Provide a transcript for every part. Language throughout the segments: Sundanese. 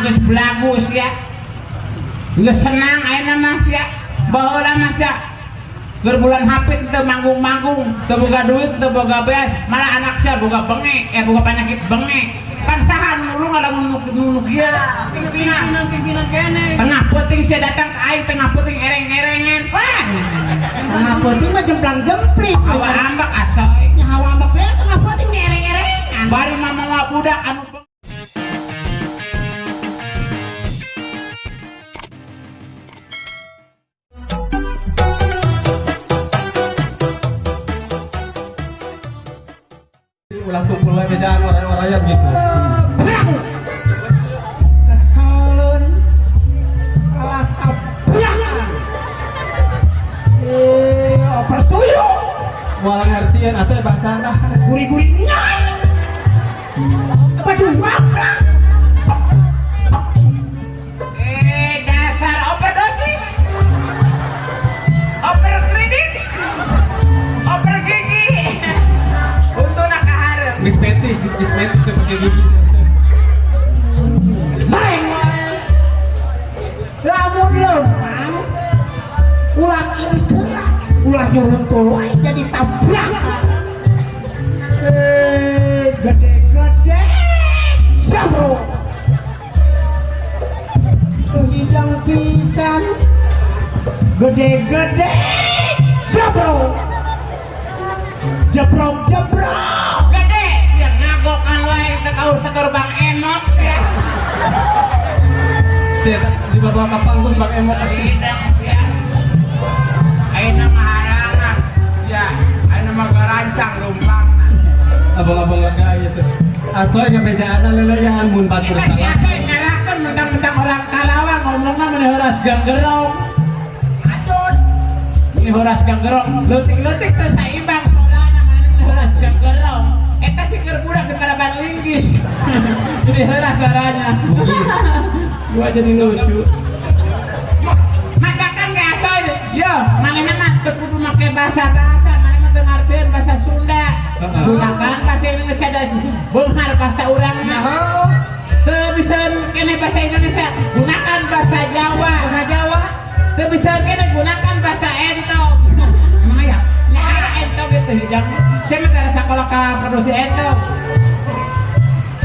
geus belagu sia. Geus senang ayeuna mah sia. Baheula mah sia keur bulan hapit teu manggung-manggung, teu boga duit, teu boga beas, malah anak sia boga bengek, boga penyakit bengek. Pan saha nu ngalamun nu kieu? Pimpinan-pimpinan kene. Tengah peuting sia datang ke aing, tengah peuting ereng-erengan. Wah, Tengah peuting mah jemplang-jempling. Hawa ambek asoy. Nya hawa ambek teh tengah peuting ereng-erengan. Bari mah mawa budak anu Ulah tumpul lagi jangan orang-orang gitu. Keselen kalah tabrakan. Oper tuyul. Moal ngertian asa bahasa dah. Guri-guri nyai. Badung mabrak. Dasar overdosis. Over kredit. Over gigi. Untungna kaharep. Mismetik, mismetik teu pake gigi. Maeng wae. Lamun lempang ulah ini gerak, ulah nyuruntul wae jadi tabrakan. Gede-gede jamro. Hidang pisan gede-gede jamro. Jebrok-jebrok. Gede sia ngagokan wae teu kaur satur Bang Emok sia. Sia dibawa ke panggung Bang Emok. Hidang sia. Ayeuna mah harangan sia. Ayeuna mah garancang lumpangna. Abang-abang lega gitu. Asoy ngabejaan leleyan mun batur Eta si salah. Asoy ngalakeun mentang-mentang orang Karawang ngomongna meni heuras ganggerong. Acun. Meni heuras ganggerong, leutik-leutik teh saimbang sorana mana meni heuras ganggerong. Eta si keur budak di paraban linggis. Jadi heuras suaranya. Gua jadi lucu. Matakan ge Asoy, yo manehna mah teu kudu make bahasa-bahasa, manehna mah teu ngartieun bahasa Sunda. Heeh. Gunakan bahasa Indonesia da beunghar bahasa urang mah. Teu bisa kene bahasa Indonesia, gunakan bahasa Jawa. Bahasa Jawa. Teu bisa kene gunakan bahasa entog. Emang aya? Nya aya entog itu hidang. Saya mah tara sakola ka produksi entog.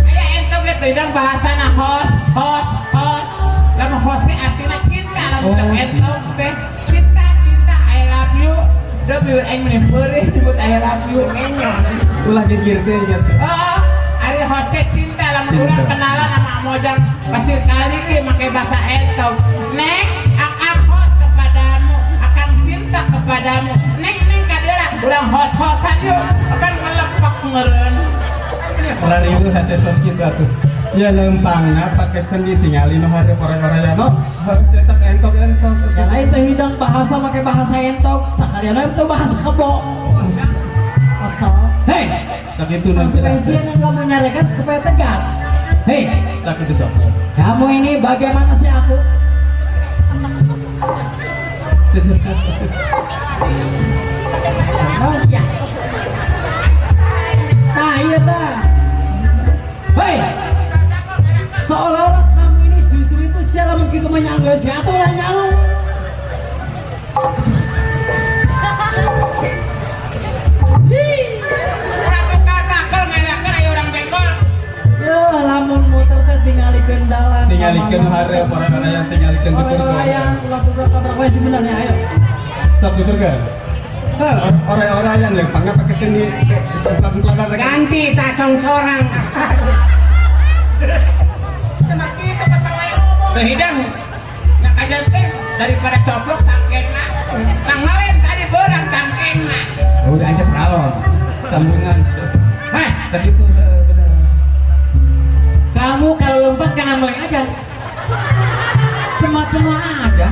Aya entog itu hidang bahasana host, host, host. Lamun host teh artinya cinta, lamun Oh, entog teh cinta, cinta, I love you. Da bibir aing meni peurih disebut I love you ngenyon. Ulah gigir teh gitu. Oh, ari host teh cinta lamun Cinta. urang kenalan sama Mojang Pasir Kali ge make bahasa entog. Neng, akan host kepadamu, akan cinta kepadamu. Neng, neng kadeura urang host-hosan yuk. Akan ngelepak meureun. Ora riweuh hese sos kitu atuh. Ya lempangna pake sendi tingali nu hareup orang-orang no. Harus cetak entok-entok. Ya lain teh hidang bahasa make bahasa entok, sakalian we teh bahasa kebo. Asal. Hei, Sakitu nu Konsekuensi yang kamu nyarekan supaya tegas. Hei, Sakitu sok. Kamu ini bagaimana sih aku? Naon sia? Nah, iya tah. Hei. Seolah-olah kamu ini justru itu sia lamun kitu mah nyanggeus sia atuh lah nyalu. Urang tukar takel ngadakeun aya urang benggol. Yo, lamun muter teh tingalikeun dalan. Tingalikeun nu hareup orang-orang yang tingalikeun tutur. Orang-orang ulah tutur wae sebenarnya ayo. Sok tuturkeun. Hah, orang-orang yang lempangna pake sendi pelan-pelan Ganti tacong corang. Semakin itu pasang lain ngomong. Teu hidang. Nya kajan teh daripada coplok tangkengna. Nang ngalen tadi beurang tangkengna. Udah aja pralon. Sambungan. Heh, Sakitu bener. kamu kalau lompat jangan main aja. Cuma-cuma aja.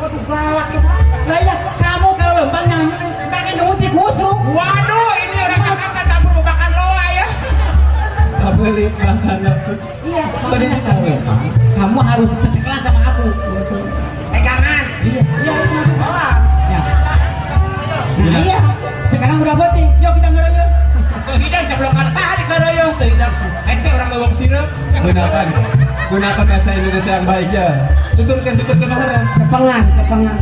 Waduh galak ya. Lah iya, kamu kalau lompat jangan main, ntar kan kamu tikus lu. Waduh, ini orang Jakarta campur makan loa ya. Kabelit bahasana tuh. Iya, Tadi makanya kalau lompat, kamu harus tetekelan sama aku. Pegangan. Iya, iya itu maksudnya. Ya. Nah, iya. Sekarang udah penting. Yuk kita ngerayun. Teu hidang jeblokan saha di kareuyeung teu hidang. Hese orang leuweung sireum. Gunakan. Gunakan bahasa Indonesia yang baik ya. Tuturkan, tuturkan orang. Cepengan, cepengan.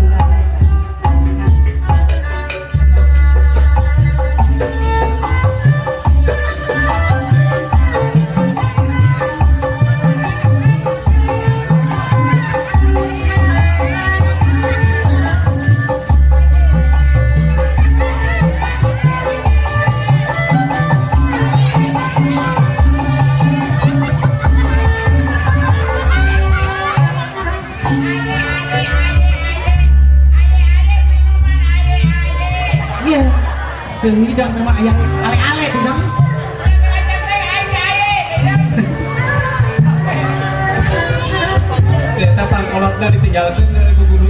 Iya. Teu hidang memang aya ale-ale hidang. Eta pangkolotna ditinggalkeun ku guru.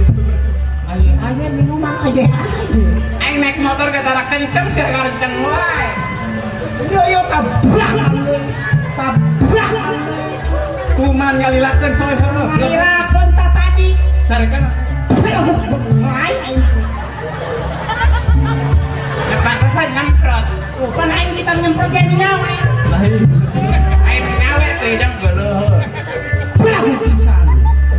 Aye aye minuman aye aye. Aing naik motor ke tara kenceng sia kenceng wae. Yo yo tabrakan deui. Tabrakan deui. Kuman ngalilakeun soe heuh. Ngalilakeun ta tadi. Carekan. Lain aing. Pantesan nyemprot. Oh, pan aing ditang nyemprot ge nyawa. Lain. Aing nyawe teu hidang geuleuh. Belah pisan.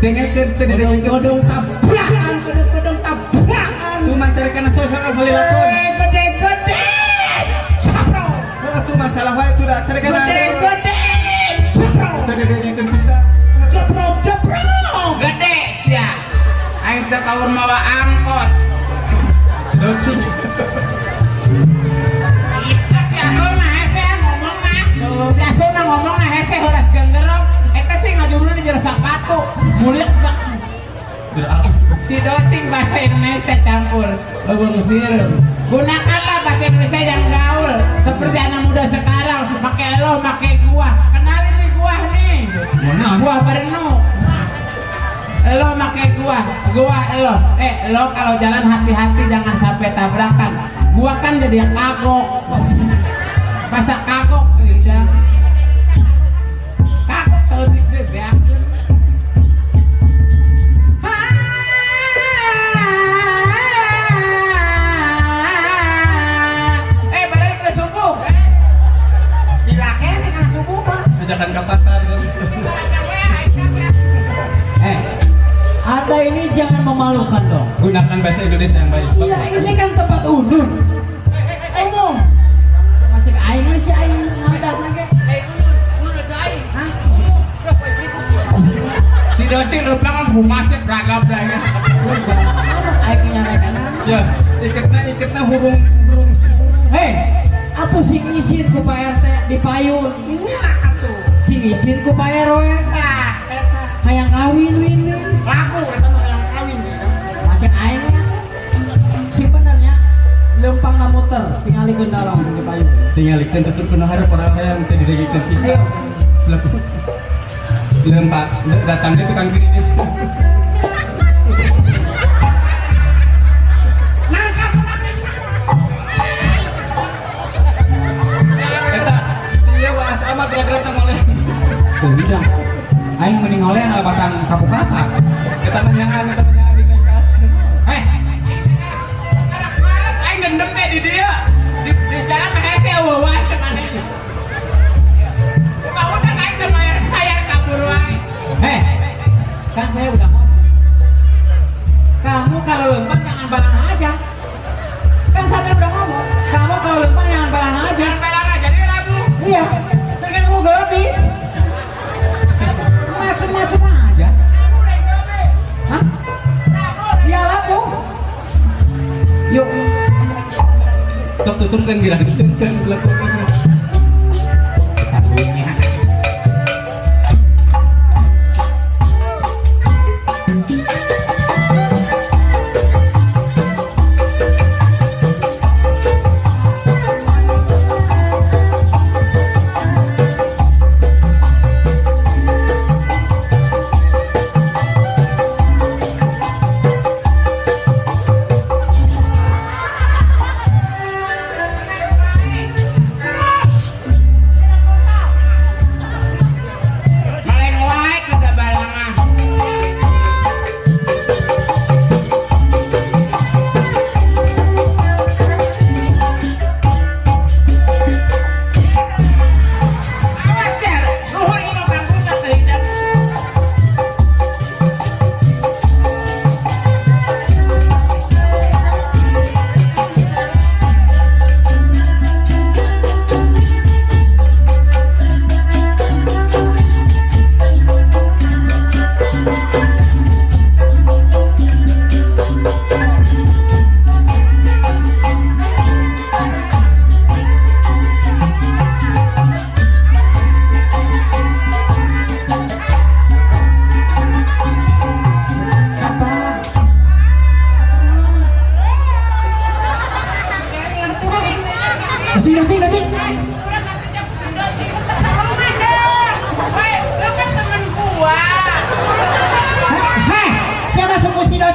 Dengekeun teu didengekeun. Godong tabrakan, godong-godong tabrakan. Kuman carekan soe heuh ngalilakeun. Eh, gede-gede. Capro. Heuh kuman salah wae tuh da carekan. Gede-gede. Capro. Teu didengekeun pisan. Jebrok, jebrok. Gede sia. Aing teu kaur mawa angkot. Doci. Si Asul mah hese ngomong mah. Si Asul mah ngomong mah hese horas genggerong. Eta sih ngajuruna di jero sapatu. Mulia bak. Si Docing bahasa Indonesia campur. Eueuh sir. Gunakanlah bahasa Indonesia yang gaul seperti anak muda sekarang, pakai lo, pakai gua. Kenalin nih gua nih. Gua Barenu. Lo pakai gua, gua lo. Lo kalau jalan hati-hati jangan sampai tabrakan. Gua kan jadi kagok. Masa kagok ya. Kagok selalu digrip ya. Padahal udah subuh. Gila kene kan subuh mah. Ajakan ke pasar. Anda ini jangan memalukan dong. Gunakan bahasa Indonesia yang baik. Iya, ini kan tempat undur. Umum. Macet aing mah si aing ngadat ge. Hah? Si Doci lupa kan humasnya beragam dah ya. Aing nyarekan. Ya, iketna hurung hurung. Hei, atuh sing isin ku Pak RT di payun. Nya atuh. Sing isin ku Pak RW. Tah, eta. Hayang kawin win win. Laku eta mah hayang kawin. Macet aing sing benernya lempang na muter tingalikeun dalam di payun. Tingalikeun tutur kuno hareup orang hayang teu diregikeun pisan. Lempak datang dia tukang kredit. Nangkap. Eta, iya waas amat gerak-gerak sama oleh. Tuh hidang. Aing mending oleh batang kapuk-kapak. Eta menyangan, eta menyangan di nekas. Aing dendam teh di dia. Di jalan mah hese eueuh wae teh maneh. Bangun kan aing teh bayar kabur wae. Kan saya udah ngomong. Kamu kalau lempar jangan balang aja. Kan saya udah ngomong. Kamu kalau lempar jangan balang aja. Jangan balang aja jadi labu. Iya. Ntar kan kamu gelebis. Macem-macem aja. Hah? Iya labu. Yuk. Tok tuturkan gerak tuturkan lakukan.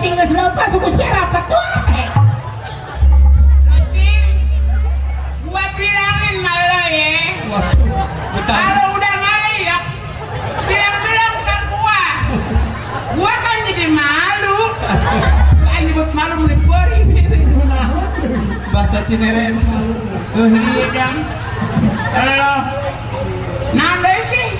Docing geus leumpang suku sia rapat tuh. Docing, gua bilangin malah ya. Waduh, betah. Kalau udah ngaliak, bilang-bilang ke gua. Gua kan jadi malu. Gua nyebut malu melipori. Bahasa Cinere. Tuh hidang. Lo, nambah sih.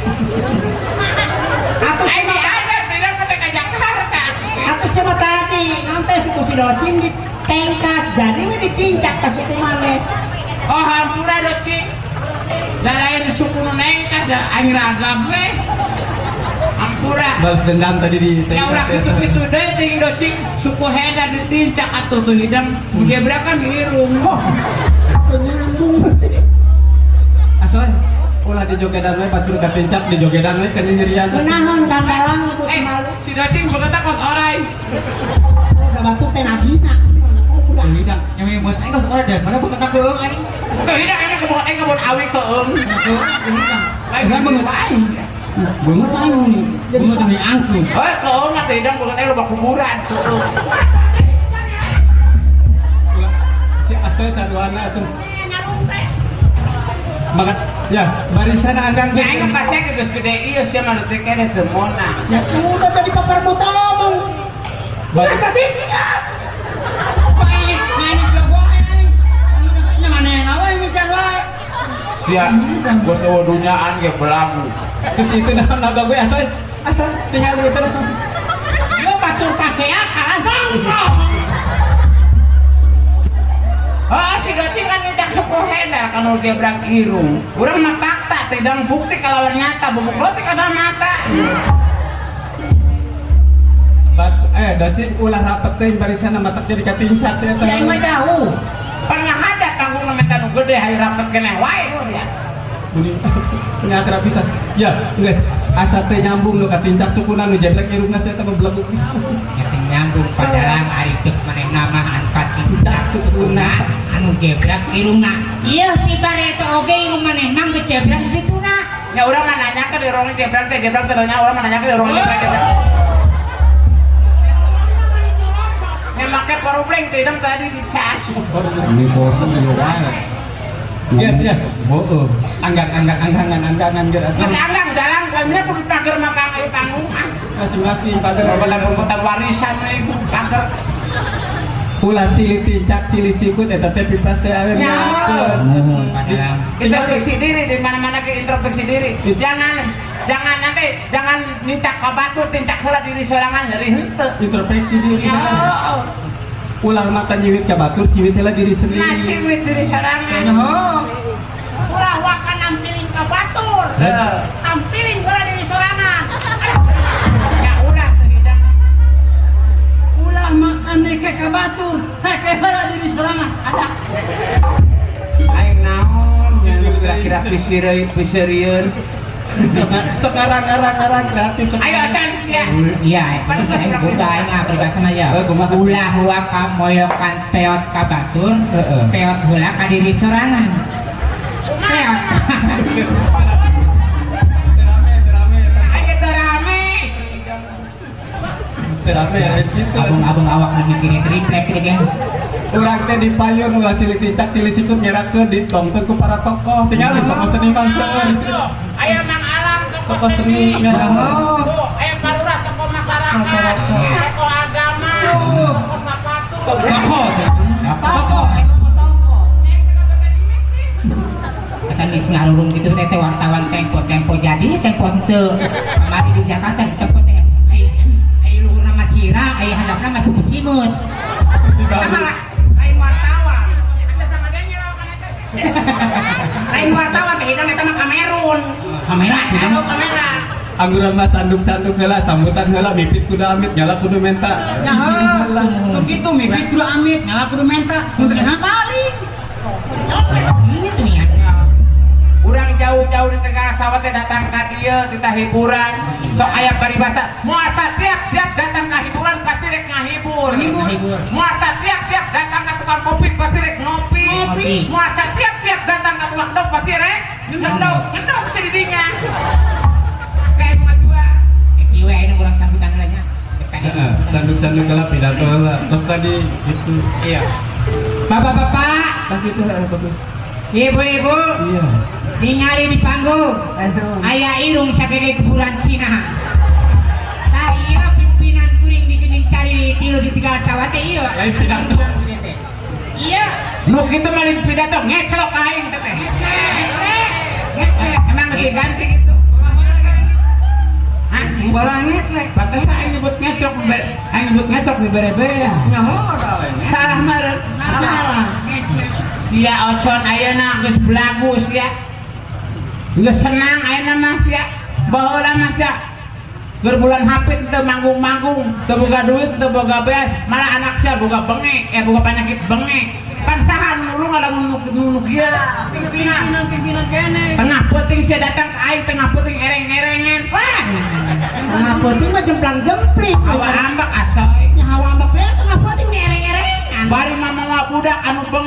Aku Aing diajar bilang ke TK Jakarta. Aku sama tadi nanti suku si Docing ditengkas jadi we ditincak ka suku maneh. Oh hampura Docing. Darain suku nu nengkas da aing ragam we. Hampura. Balas dendam tadi di Ya ulah kitu-kitu deui ting Docing suku Heda ditincak atuh tuh hidang gebrakan di irung. Oh, penyambung. Asoy, ulah di jogedan we batur katincak di jogedan we kan nyerian. Kunaon kandalang nyebut Eh, malu. si Docing beuketa kos orai. Oh, da batu teh nagina. Oh, udah. Hidang, yang nyebut aing kos ora daripada beungeut keung aing. Tuh hidang ini kebun aing kebun awi keung. Lain beungeut aing. Beungeut aing. Beungeut ini angkut. Oh, keung atuh hidang beungeut aing loba kuburan. Si Asoy saduana tuh. Maka ya barisan anggang Ya aing pasti geus gede ieu sia mah detik keneh teu mona. Ya udah tadi papar buta omong. Bari- Bukan tadi. Aing main juga wae aing. Nya manehna wae mikir wae. Sia gua sewa dunyaan ge belagu. Terus itu naon naga gue Asoy. Asoy tinggal gitu. Yo batur pasea kalah nongkrong. Oh, si Docing kan nincak suku Heda kan gebrak irung. Urang mah fakta, tidak bukti kalawan nyata, bubuk roti kada mata. Bat Docing ulah rapet teh barisan matak jadi katincak sia Ya aing mah jauh. Pernah ada panggung minta nu gede hayu rapet keneh wae sia. Buni nya akrab pisan. Ya, geus asa teh nyambung nu katincak sukuna nu jeblek irungna sia teh bebelegu. Nya teh nyambung padahal ari ceuk manehna mah anu katincak sukuna anu gebrak irungna. Ieu ti bareto oge irung manehna geus jebrak dituna. Ya urang mah nanyakeun di ruang gebrak teh nanya urang mah nanyakeun di ruang gebrak gebrak. Ya make powerbank teh hidung tadi dicas. Ini bos ieu wae. Yes, ya. Heeh. Anggang anggang anggangan anggangan geus atuh. Geus anggang dalang kami kudu pager mah pang panggung ah. Masing-masing pager. Rebutan-rebutan warisan we pager. Ulah silih tincak silih sikut eta teh pipase awe. Ya. Nuhun padahal. Introspeksi diri di mana-mana ke introspeksi diri. Jangan jangan nanti jangan nincak ka batur tincak heula diri sorangan nyeri henteu. Introspeksi diri. Ya. Ulah mata nyiwit ka batur ciwit heula diri sendiri. Nah, ciwit diri sorangan. Oh. Ulah waka nampiling ka batur. Tampiling heula diri sorangan. Ya ulah teu hidang. Ulah makan neke ka batur, heke heula diri sorangan. Ada. Aing naon kira-kira piseurieun piseurieun. Sekarang ngarang ngarang kreatif. Ayo acan sia. Iya, aing buka aing ah peribahasana ya. Eh, kumaha? Ulah waka moyokan peot ka batur, Heeh. peot heula ka diri sorangan. Peot. Rame rame. Aing teu rame. Rame ya gitu. Abang-abang awak nu mikirin triplek gitu kan. Urang teh di payun ulah silih tincak silih sikut ngerakeun ditongton ku para tokoh. Tinggal tokoh seniman seueur. Tuh, aya Mang Alang tokoh Tokoh seni. seni. Tuh, aya Pak Lurah tokoh masyarakat, tokoh agama, tokoh sepatu. Tokoh. Tokoh. Kata geus ngarurung gitu teh teh wartawan tempo-tempo jadi tempo henteu. Kamari di Jakarta di tempo teh ai ai luhurna mah sira, ai handapna mah suku cimut. Sama lah, lain wartawan. Asa sama dia nyelawakan eta. Lain wartawan teh hidang eta mah Kamerun. Kamera Anu kamera. Angguran mah sanduk-sanduk heula sambutan heula mipit kudu amit nyala kudu menta. Ya heuh. Begitu mipit kudu amit, nyala kudu menta. Mun teu paling. Gitu ya. Urang jauh-jauh di Tenggara Sawah teh datang ka dieu tita hiburan. Sok aya paribasa, moal tiap-tiap datang ka hiburan pasti rek ngahibur. Hibur. Moal tiap-tiap datang ka tukang kopi pasti rek ngopi. Ngopi. Moal tiap-tiap datang ka tukang endog pasti rek ngendog. Ngendog bisa didinya. Kayak nu ngajual. Kieu we aya urang sambutan heula nya. Heeh, sanduk. Duduk sana kalau pidato lah. Terus tadi gitu. Iya. Bapak-bapak, Tah gitu heeh bagus. Ibu-ibu, Iya. ningali di panggung. Aya irung sagede kuburan Cina. Tah ieu pimpinan kuring di Gening Cari di tilu di Tegal Sawah teh ieu. Lain pidato. Iya. Nu kitu mah lain pidato, ngeclok aing teh teh. Ngecek. Emang mesti ganti gitu. Hah? Bola ngetrek. Pantes aing nyebut ngeclok, aing nyebut ngeclok di bere-bere. Nyaho da lain. Salah meureun. Salah. Sia Ocon ayeuna geus belagu sia. Geus senang ayeuna mah sia. Baheula mah sia. Keur bulan hapit teu manggung-manggung, teu boga duit, teu boga beas, malah anak sia boga bengek, eh boga penyakit bengek. Pan saha nu nulung lamun nu nu kieu? Pimpinan pimpinan kene. Tengah peuting sia datang ke aing, tengah peuting ereng-erengan. Wah. Tengah peuting mah jemplang-jempling. Hawa ambek asoy. Nya hawa ambek teh tengah peuting ereng-erengan. Bari mah mawa budak anu bengek.